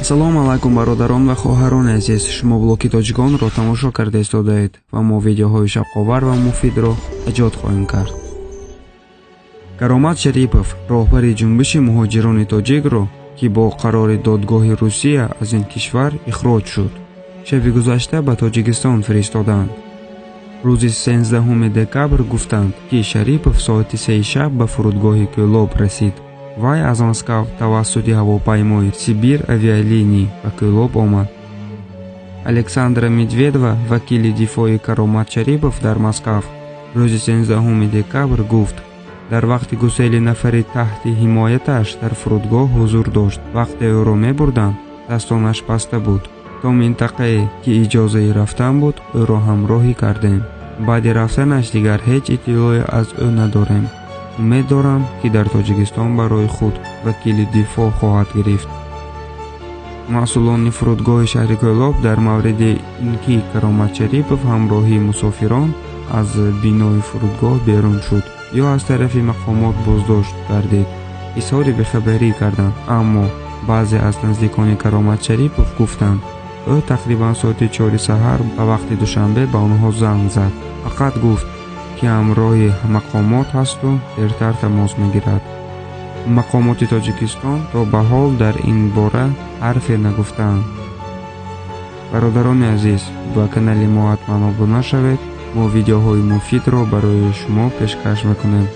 Ассалому алайкум, бародарон ва хоҳарони азиз! Шумо блоки тоҷиконро тамошо карда истодаед ва мо видеоҳои шавқовар ва муфидро эҷод хоҳем кард. Каромат Шарипов, роҳбари ҷунбиши муҳоҷирони тоҷикро, ки бо қарори додгоҳи Русия аз ин кишвар ихроҷ шуд, шаби гузашта ба Тоҷикистон фиристоданд. Рӯзи 13 декабр гуфтанд, ки Шарипов соати 3 шаб ба фурудгоҳи Кӯлоб расид. Вай аз Москав тавассути ҳавопаймои Сибир Авиалиний ба Кӯлоб омад. Александра Медведова, вакили дифои Каромат Шарипов дар Москав, рӯзи 13 декабр гуфт, дар вақти гусели нафари таҳти ҳимояташ дар фурудгоҳ ҳузур дошт. Вақте ӯро мебурданд, дастонаш баста буд. То минтақае, ки иҷозаи рафтан буд, ӯро ҳамроҳӣ кардем. Баъди рафтанаш дигар ҳеҷ иттилое аз ӯ надорем. Умед дорам, ки дар Тоҷикистон барои худ вакили дифоъ хоҳад гирифт. Масъулони фурудгоҳи шаҳри Кӯлоб дар мавриди ин ки Каромат Шарипов ҳамроҳи мусофирон аз бинои фурудгоҳ берун шуд ё аз тарафи мақомот боздошт гардид, изҳори бехабарӣ карданд. Аммо баъзе аз наздикони Каромат Шарипов гуфтанд, ӯ тақрибан соати 4 саҳар ба вақти Душанбе ба онҳо занг зад, фақат гуфт, ки ҳамроҳи мақомот ҳасту дертар тамос мегирад. Мақомоти Тоҷикистон то ба ҳол дар ин бора ҳарфе нагуфтаанд. Бародарони азиз, ба канали мо ҳатман обуна шавед. Мо видеоҳои муфидро барои шумо пешкаш мекунем.